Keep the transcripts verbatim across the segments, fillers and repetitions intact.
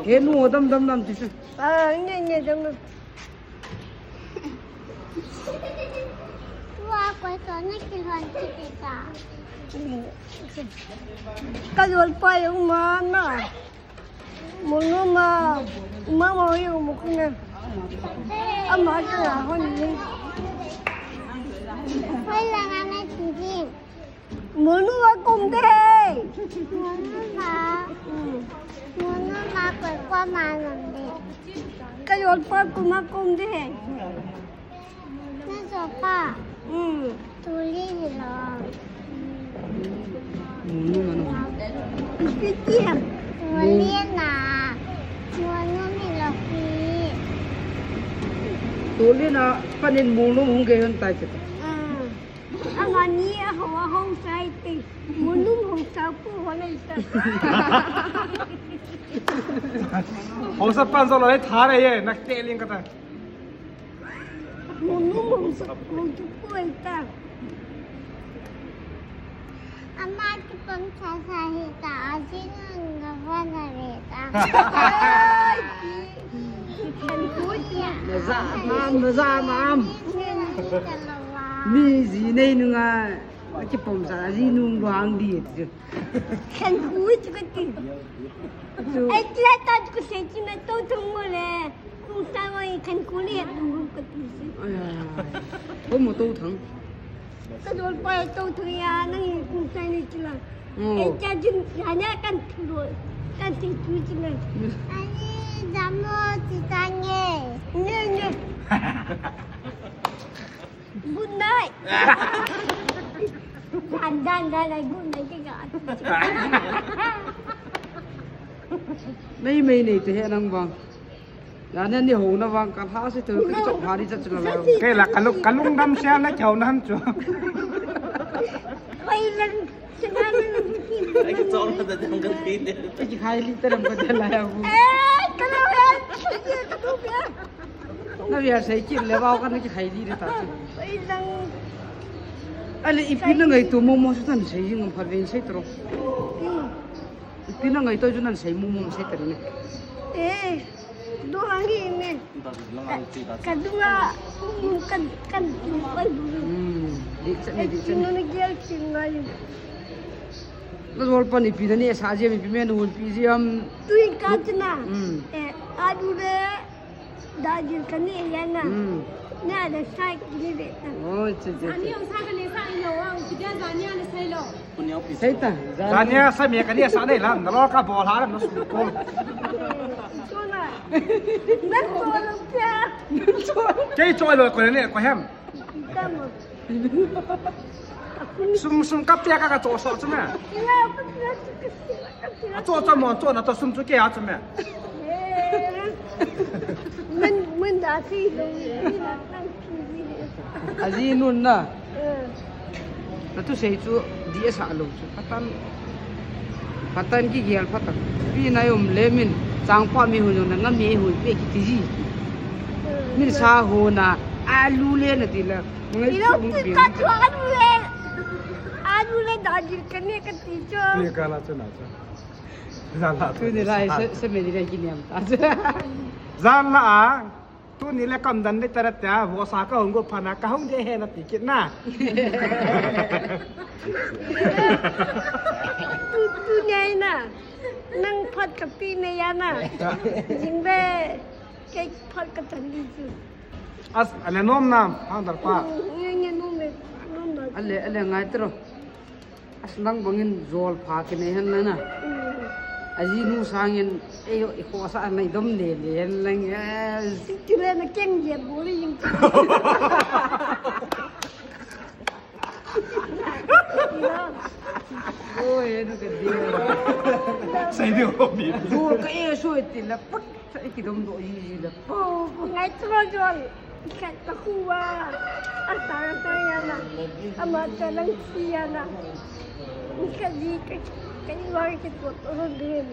He nu, dam, dam, dam, ti chu. Ah, nge, nge, dam, dam. Tua, koi to na kilhon kiti ta. Ka jol pa yung ma na. Munu ma, mama yung mukna. Ama ka na hon ni. Koi la na na ti. Munu a kum de. Munu ma. Munu ma koi ko ma nam de. Ka jol pa kum a kum de. Na jol pa. Hmm. Tuli ni lo. Munu ma no. Ipi ti ham. Tuli na. Munu ni lo ki. Tuli na panin munu hung ke hon tai ke. Hmm. Amani a ho a ho sai te. Munu ho sa pu ho nei ta. Ho sa pan so lo le tha re ye, nak te ling ka ta. Munu ho sa pu tu pu ei ta. Ama ki pam sa sa hi ta, a ji nang ga va na re ta. Ai, ki. Kan ku ti. Na za mam, na za mam. Ni ji nei nu nga. Akipom sa, aji nung luang di ti. Khen ku chu kati. Chu. Ai, ti la ta ku se chi na to thung mo le. Ku sa mo i khen ku le nung kati. Ai, ai, ai. Ko mo to thang. Ka dol pa to thung ya, nang ku sa ni chi la. Oh. Ai, cha jin ya nya kan thu lo. Kan ti chu chi la. Ani jamo chi ta nge. Nge, nge. Good night. Dan, dan, dan, dan, good night, kaya. Nei, mei, nei, te he nang bang. Ya, nei, nei, ho na bang, ka ha se to, ka chak ha di chak chak la. Kei la, ka lung, ka lungdam sia na chau na han chu. Oi, lang, sina lang. Ai, ka chau na da jang ka ti de. Ki khai li ta ram ka de la ya bu. Eh, ka lo ya. Ka lo ya. Na via sei kit le vau ka na kikhai di de ta chu. Oi lang. Ale ipi na ngaito mo mo su tan sei jing pha ven sei tro. Hmm. Ipi na ngaito chu nan sei mo mo sei tro ne. Eh, do ang hi ne. Ka du la, kan, kan, kan. Hmm. Di cha ne, di cha ne. Ino na gel chin ngai. Na jol pa ni pi na ni sa je mi pi me nu pi ji am. Tui ka chna. Hmm. Eh, a du le. Dajil kani yana. Hmm. Na da sai kini beta. Oh, che, che, che. Ani ang sa kani sa ina wang, kita zania na sai lo. Sai ta. Zania sa me kani sa nei la, na lo ka bol ha na su ko. Chona. Na ko lo pya. Kei choi lo ko ne ko hem. Tamo. Sum, sum kap tia ka, ka cho so chu me. Ina, ka tia, ka tia, ka tia. A cho cho mo, cho na to sum chu ke a chu me. Eh. Mun, mun da si lo, ina kan ki. Aji nun na. Eh. Na tu sei chu di a sa lo chu. Patan. Patan ki gel patan. Pi na um le min. Chang pa mi hu na ngam mi hu pe ki ti ji. Eh. Min sa hu na alu le na ti la. Ilo tu ka chu alu le. Alu le dajil kani kati chu. Ni ka la chu na chu. Jan la. Tuni lai se, se me ni le kiniam ta chu. Jan la a. Tuni le kam dan le tara ta. Vo sa ka hung go pha na ka hung de he na ti kit na. Tu, tuni na. Nang phat ka pi me ya na. Jing be. Kei phat ka tan di chu. As, ale nom nam, hang dar pa. Nge, nge nom le, nom le. Ale, ale ngai tro. As nang bangin jol pha kine hen la na. Mm. Aji nu sangin, ei, i khosa nei dom le le hen lang. Yes. Ti le na keng je bo le yin. Oi, enu ka dia. Sai de ho mi. Jol ka e so ti la pak. Sa iki dom do yi yi la. Po, po. Ngai tro jol. Ka ta kuwa. Asa ta ya na. Ama ta lang si ya na. Ka di ka, ka iwa ka to to ro de.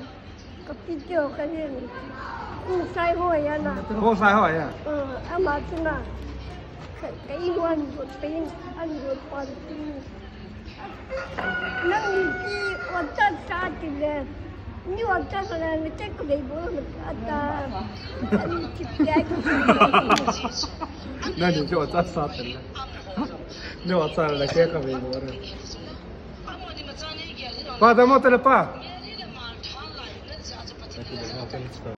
Ka pi tio ka ne. Ku sai ho ya na. Ho sai ho ya. Eh, ama ta na. Ka, ka iwa ni ko pe. An ko pa. Nang ni ki ocha sa ti le. Ni ocha sa le ni te ko le bo na ta. Ani ti ya. Nang ni ki ocha sa ti le. Ni ocha le ke ka ve bo re. Pa da mo te le pa.